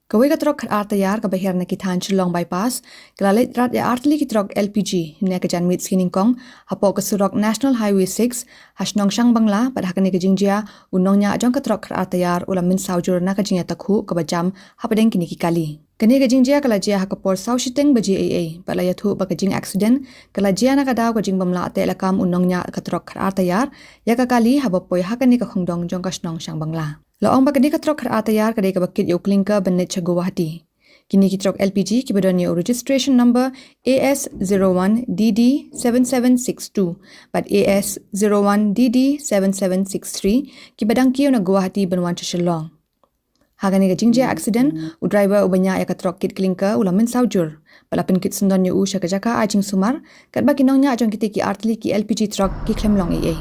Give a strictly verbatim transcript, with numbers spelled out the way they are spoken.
Kawei ka trok khatar taïar kaba hiar na ki thain Shillong Bypass ka la leit rat ïa artylli ki trok L P G hynne ka janmiet sngi Nyngkong hapoh ka surok National Highway six ha shnong Shangbangla, bad ha kane ka jingjia u nongñiah jong ka trok khatar taïar u la mynsaw jur na ka jingïatakhuh kaba jam hapdeng kine ki kali. Kane ka jingjia ka la jia ha ka por saw shiteng baje eiei bad la ïathuh ba ka jingaccident ka la jia na ka daw ka jingbym lah teh lakam u nongñiah ka trok khatar taïar ïa ka kali haba poi ha kane ka khongdong jong ka shnong Shangbangla. La ong ba kane ka trok khatar taïar ka dei kaba kit ïa u klinker ban leit sha Guwahati. Kine ki trok L P G kiba don ïa u registration number A S zero one D D seven seven six two bad A S zero one D D seven seven six three kiba dang kiew na Guwahati ban wan sha Shillong. Ha kane ka jingjia accident, u driver uba ñiah ïa ka trok kit klinker u la mynsaw jur bad la pynkit syndon ïa u sha ka jaka ai jingsumar, katba ki nongñiah jong kite ki artylli ki L P G trok ki khlem long eiei.